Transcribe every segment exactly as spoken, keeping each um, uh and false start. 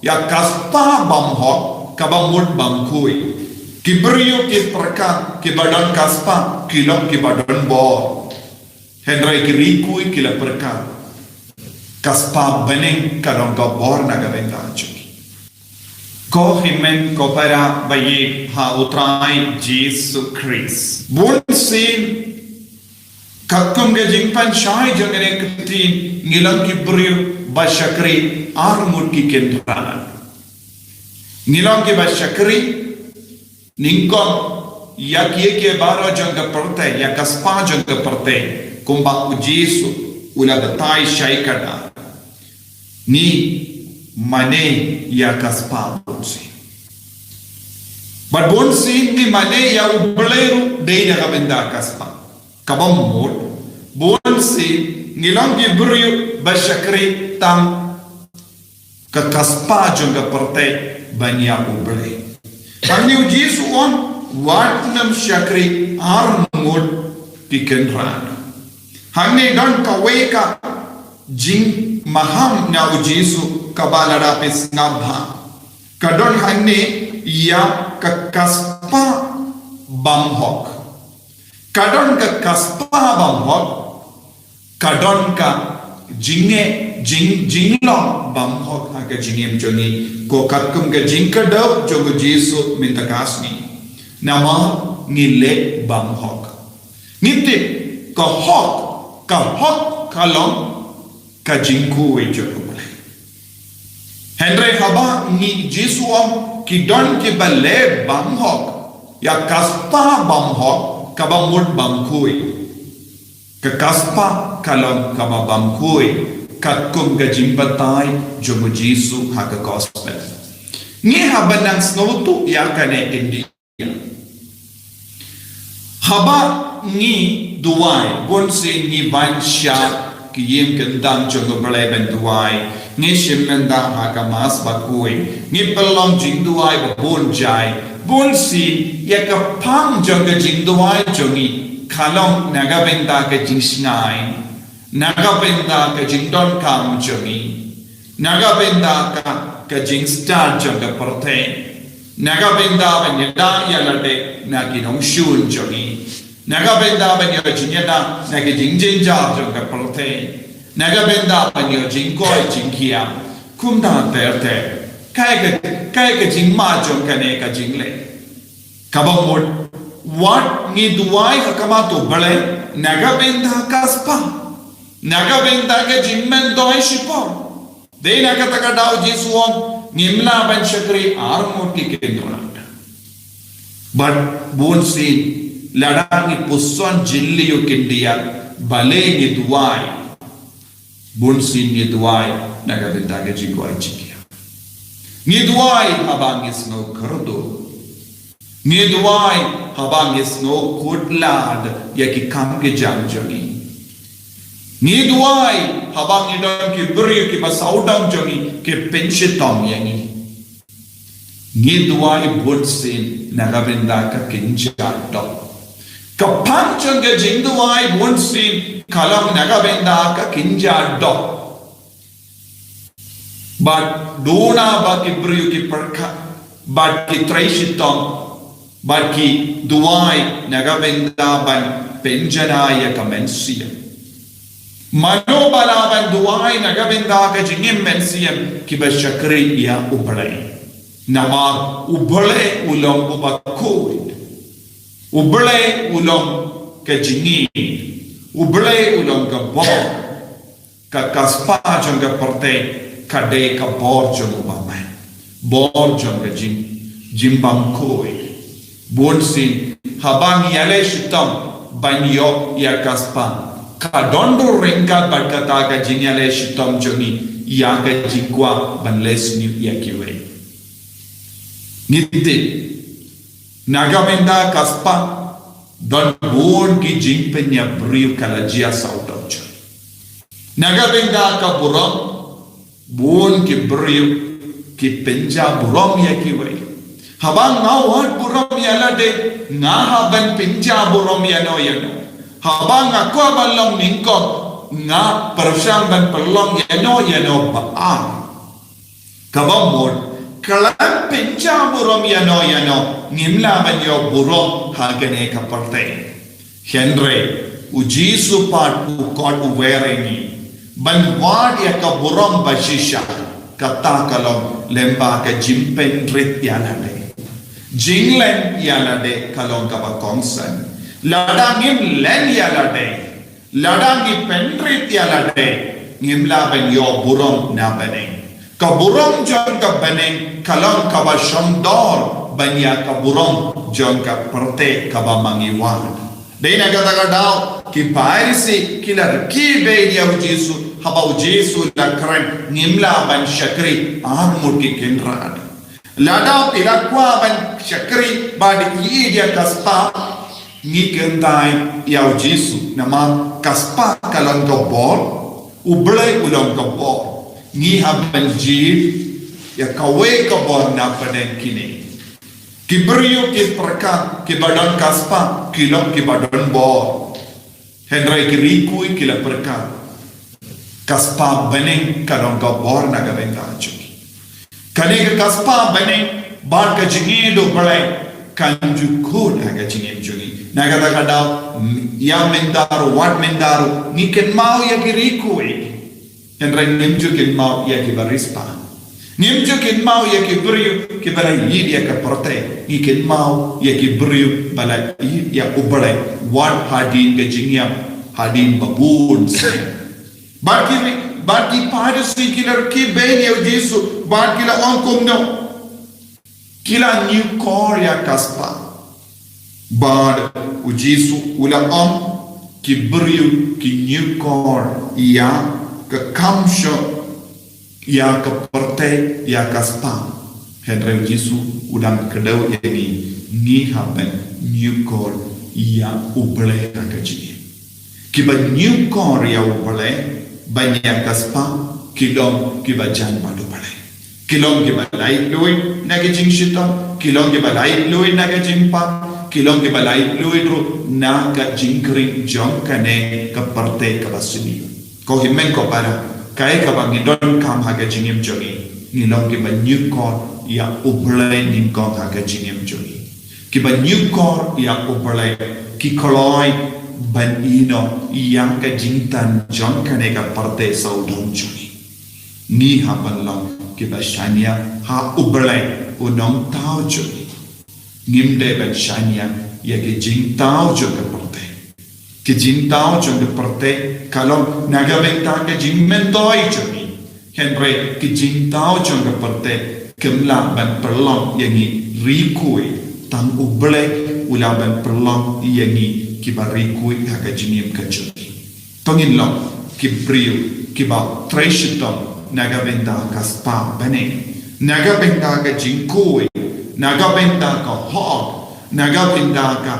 ïa ka spah bymhok kaba mut bymkhuid. Ki briew ki pyrkhat kiba don ka spah ki long kiba don bor. Hynrei ki riewkhuid ki la pyrkhat ka spah bneng ka long ka bor na ka bynta jong ki. Ko hynmen ko para ba ïeit ha U Trai Jisu Khrist. Bun sien katkum ka jingpynshai jong kane ka ktien ngi long ki briew ba shakri arngut ki kynrad. Ngi long kiba shakri nyngkong ïa kiei kiei baroh jong ka pyrthei, ïa ka spah jong ka pyrthei, kumba U Jisu u la batai shai kata. Ngi mane ïa ka spah bun sien. Bad bun sien ngi mane ïa U Blei ruh dei na ka bynta ka spah. Kaba mut, bun sien ngi long ki briew ba shakri tang ka, ka spah jong ka pyrthei ban ïa U Blei. Hangne U Jisu u ong, wat nym shakri arngut ki kynrad. Hangne don kawei ka jingmaham na U Jisu kaba lada phi sngap bha. Ka don hangne ïa ka, ka spah bymhok. Ka don ka, ka spah bymhok. Ka don ka jingeh, jing, jinglong bymhok ha ka jingim jong ngi. Ko katkum ka jingkdew jong U Jisu mynta ka sngi. Namar ngi leh bymhok. Ngi tip ka hok, ka hok ka long ka jingkhuid jong U Blei. Hynrei haba ngi, Jisu u ong, ki don kiba leh bymhok ïa ka spah bymhok kaba mut bymkhuid. Ka, ka spah ka long kaba bymkhuid katkum ka jingbatai jong U Jisu ha ka gospel. Ngi haba nang sngewthuh ïa kane khyndiat. Haba ngi duwai, bun sien ngi wan sha ki ïing ki tnat jong U Blei ban duwai. Ngi shim bynta ha ka Mass bakhuid. Ngi pynlong jingduwai ba bun jait. Bun sien ïa ka phang jong ka jingduwai jong ngi ka long na ka bynta ka jingshngaiñ, na ka bynta ka jingdonkam jong ngi, na ka bynta ka, ka jingstad jong ka pyrthei, na ka bynta ban ïada ïa lade na ki nongshun jong ngi, na ka bynta ban ïoh jingïada na ki jingjynjar jong ka pyrthei, na ka bynta ban ïoh jingkoit jingkhiah. Kumta ter ter. Kaei ka, kaei ka jingma jong kane ka jingleh? Kaba mut, wat ngi duwai ha khmat U Blei na ka bynta ka spah, na ka bynta ka jingmyntoi shipor. Dei na kata ka daw Jisu u ong, ngim lah ban shakri arngut ki kynrad. Bad bun sien lada ngi puson jylliew khyndiat, balei ngi duwai? Bun sien ngi duwai na ka bynta ka jingkoit jingkhiah. Ngi duwai haba ngi sngew kyrduh. Ngi duwai haba ngi sngew khutlad ïa ki kam ki jam jong ngi. Ngi duwai haba ngi don ki briew kiba sawdong jong ngi ki pynshitom ïa ngi. Ngi duwai bun sien na ka bynta ka kynja doh. Ka phang jong ka jingduwai bun sien ka long na ka bynta ka kynja doh. Bad duna ba ki briew ki pyrkhat, bad ki trei shitom, bad ki duwai na ka bynta ban pynjanai ïa ka mynsiem. Mano ba lah ban duwai na ka bynta ka jingim mynsiem? Kiba shakri ïa U Blei. Namar U Blei u long uba khuid. U Blei u long ka jingim. U Blei u long ka bor. Ka, ka spah jong ka pyrthei ka dei ka bor jong u bymman. Bor jong ka jing, jingbymkhuid. Bun sien haba ngi ïaleh shitom ban ïoh ïa ka spah, ka don ruh ryngkat bad kata ka jingïaleh shitom jong ngi ïa ka jingkwah ban leh sniew ïa kiwei. Ngi tip na ka bynta ka spah don bun ki jingpynïap briew ka la jia sawdong jong ngi. Na ka bynta ka burom, bun ki briew ki pynja burom ïa kiwei. Haba nga wad burom ïa lade, nga hap ban pynja burom ïano ïano. Haba nga kwah ban long nyngkong, nga pyrshang ban pynlong ïano ïano ba ar. Kaba mut, khlem pynjah burom ïano ïano, ngim lah ban ïoh burom ha kane ka pyrthei. Hynrei, u Jisu pat u khot u wer ïa ngi ban wad ïa ka burom ba shisha, kata ka long lyngba ka jingpynrit ïa lade. Jinglen ïa lade ka long kaba kongsan. Lada ngim len ïa lade, lada ngi pynrit ïa lade, ngim lah ban ïoh burom na bneng. Ka burom jong ka bneng ka long kaba shongdor ban ïa ka burom jong ka pyrthei kaba ma ngi wad. Dei na kata ka daw, ki Pharisi ki la rkhie beiñ ïa u Jisu, haba u Jisu u la kren, ngim lah ban shakri ar ngut ki kynrad. Lada phi la kwah ban shakri bad ïeit ïa ka spah, ngi kyntait ïa u Jisu, namar ka spah ka long ka bor, u Blei u long ka bor. Ngi hap ban jied ïa kawei ka bor na pdeng kine. Ki briew ki pyrkhat kiba don ka spah ki long kiba don bor. Hynrei ki rikui ki la pyrkhat, ka spah bneng ka long ka bor na ka bynta jong ngi. Kane ka spah bneng bad ka jingïeit u Blei kan ju kut ha ka jingim jong ngi. Na kata ka daw, ïa mynta ruh, wat mynta ruh, ngi kynmaw ïa ki rikui. Hynrei ngim ju kynmaw ïa kiba riewspah. Ngim ju kynmaw ïa ki briew kiba la ïeit ïa ka pyrthei. Ngi kynmaw ïa ki briew ba la ïeit ïa u Blei wat hadien ka jingïap, hadien ba bun sien. Bad ki, bad ki Pharisi ki la rkhie beiñ ïa u Jisu, bad ki la ong kumno? Ki la ñiewkor ïa ka spah. Bad u Jisu u la ong, ki briew ki ñiewkor ïa ka kam sha, ïa ka pyrthei, ïa ka spah. Hynrei u Jisu u dang kdew ïa ngi, ngi hap ban ñiewkor ïa u Blei ha ka jingim. Kiba ñiewkor ïa u Blei ban ïa ka spah, ki long kiba jan bad u Blei. Ki long kiba laitluid na ka jingshitom, ki long kiba laitluid na ka jingpang, ki long kiba laitluid ruh na ka jingkhring jong kane ka pyrthei kaba sniew. Ko hynmen ko para, kaei kaba ngi donkam ha ka jingim jong ngi, ngi long kiba ñiewkor ïa u Blei nyngkong ha ka jingim jong ngi. Kiba ñiewkor ïa u Blei ki kloi ban ïehnoh ïa ka jingtan jong kane ka pyrthei sawdong jong ngi. Ngi hap ban long kiba shaniah ha u Blei u Nongthaw jong ngi. Ngim dei ban shaniah ïa ki jingthaw jong ka pyrthei. Ki jingthaw jong ka pyrthei ka long na ka bynta ka jingmyntoi jong ngi. Hynrei ki jingthaw jong ka pyrthei kim lah ban pynlong ïa ngi rikui, tang u Blei u lah ban pynlong ïa ngi kiba rikui ha ka jingim ka jong ngi. To ngin long ki briew kiba trei shitom na ka bynta ka spah bneng, na ka bynta ka jingkhuid, na ka bynta ka hok, na ka bynta ka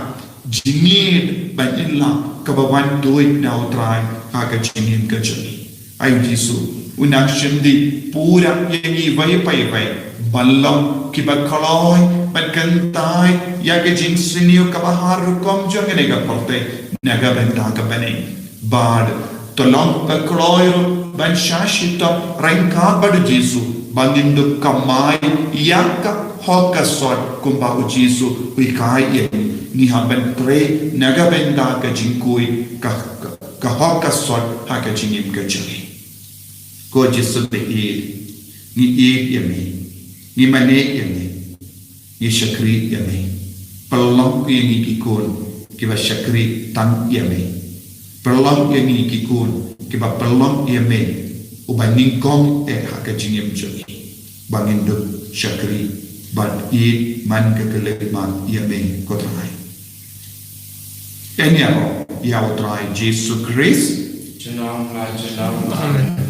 jingïeit ba ngin lah kaba wan tuid na u Trai ha ka jingim ka jong ngi. Ai u Jisu u nang shim dih pura ïa ngi iwei pa iwei ban long kiba kloi ban kyntait ïa ka jingsniew kaba har rukom jong kane ka pyrthei na ka bynta ka bneng. Bad to long ba kloi ruh ban shah shitom ryngkat bad u Jisu ba ngin dup kamai ïa ka hok ka sot kumba u Jisu u hikai ïa ngi. Ngi hap ban trei na ka bynta ka jingkhuid ka, ka, ka hok ka sot ha ka jingim ka jong ngi. Ko Jisu ba ïeit, ngi ïeit ïa me, ngi mane ïa me, ngi shakri ïa me. Pynlong ïa ngi ki khun kiba shakri tang ïa me. Pynlong ïa ngi ki khun kiba pynlong ïa me uba nyngkong eh ha ka jingim jong ngi, ba ngin dup shakri bad ïeit man ka khyllipmat ïa me, ko Trai. Yn ïaroh ïa u Trai Jisu Khrist. Junom la junom. Amen.